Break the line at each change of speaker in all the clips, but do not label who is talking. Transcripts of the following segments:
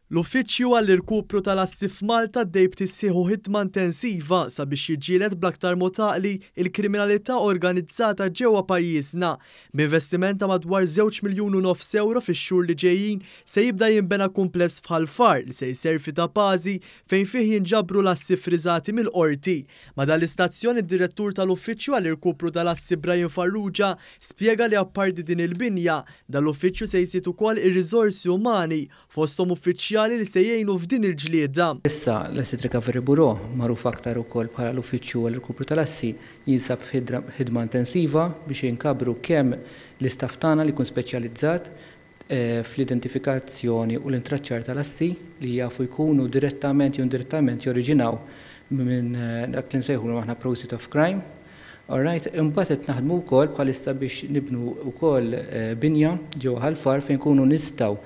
L-Uffiċċju għall-Irkupru tal-Assi f'Malta għaddej b'tisħiħ u ħidma intensiva sabiex jiġġieled bl-aktar mod għaqli l-kriminalità organizzata ġewwa pajjiżna. B'investiment ta' madwar żewġ miljun u nofs ewro fix-xhur li ġejjin se jibda jinbena kumpless f'Ħal Far li se jservi ta' bażi fejn fih jinġabru l-assi ffriżati mill-Qorti. Ma' dan l-istazzjon id-Direttur tal-Uffiċċju għall-Irkupru tal-Assi Brian Farrugia spjega li apparti din il-binja, dan l-uffiċċju se jżid ukoll ir-riżorsi umani fosthom uffiċjali li se jgħinu f'din il-ġlieda.
Issa, l-Asset Recovery Bureau, magħruf aktar ukoll bħala l-Uffiċċju għall-Irkupru tal-Assi, jinsab f'ħidma intensiva biex inkabbru kemm l-istaff tagħna li jkun speċjalizzat fl-identifikazzjoni u l-intraċċar tal-assi li jafu jkunu direttament jew indirettament joriġinaw minn dak li nsejħulhom aħna proceeds of crime. Alright, imbagħad qed naħdmu wkoll bħalissa biex nibnu wkoll binja ġewwa Ħal Far fejn nkunu nistgħu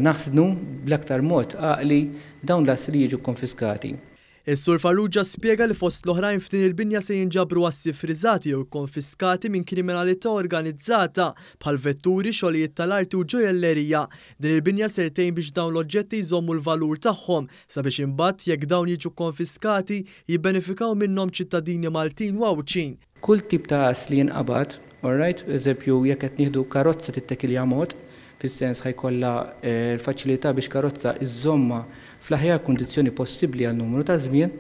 naħżnu bl-aktar mod għaqli dawn l-assi li jiġu kkonfiskati.
Is-Sur Farrugia spjega li fost l-oħrajn f'din il-binja se jinġabru assi ffriżati jew ikkonfiskati minn kriminalità organizzata bħal vetturi, xogħlijiet tal-arti u ġojellerija. Din il-binja ser tgħin biex dawn l-oġġetti jżommu l-valur tagħhom sabiex imbagħad jekk dawn jiġu kkonfiskati jibbenefikaw minnhom ċittadini Maltin u Għawdxin.
Kull tip ta' ass li jinqabad, alright, eżempju jekk qed nieħdu karozza tittekilja mod, fis-sens ħa jkollha l-faċilità biex karozza iżżommha fl-aħjar kundizzjoni possibbli għal numru ta' żmien,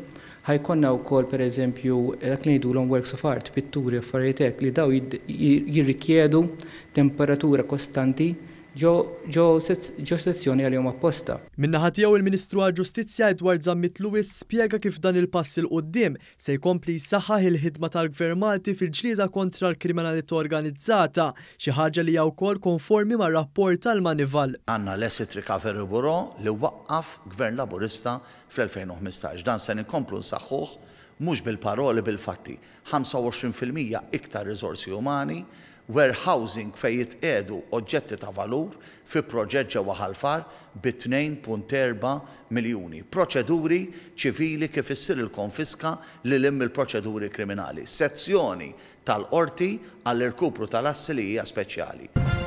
ħa jkollna wkoll pereżempju dak li ngħidulhom works of art, pitturi, affarijiet hekk li dawn jirrikjedu temperatura kostanti ġo ġo sezzjoni għalihom apposta.
Min-naħa tiegħu il-Ministru għall-Ġustizzja Edward Zammit Lewis spjega kif dan il-pass 'il quddiem se jkompli jsaħħaħ il-ħidma tal-Gvern Malti fil-ġlieda kontra l-kriminalità organizzata, xi ħaġa li hija wkoll konformi mar-rapport tal-Moneyval.
Għandna l-Asset Recovery Bureau li waqqaf Gvern Laburista fl-2015. Dan se nkomplu nsaħħuh mhux bil-paroli bil-fatti. 25% iktar riżorsi umani, warehousing fejn jitqiegħdu oġġetti ta' valur fi proġett ġewwa Ħal Far bi 2.4 miljuni. Proċeduri ċivili kif issir il-konfiska lil hinn mill-proċeduri kriminali. Sezzjoni tal-Qorti għall-irkupru tal-assi li hija speċjali.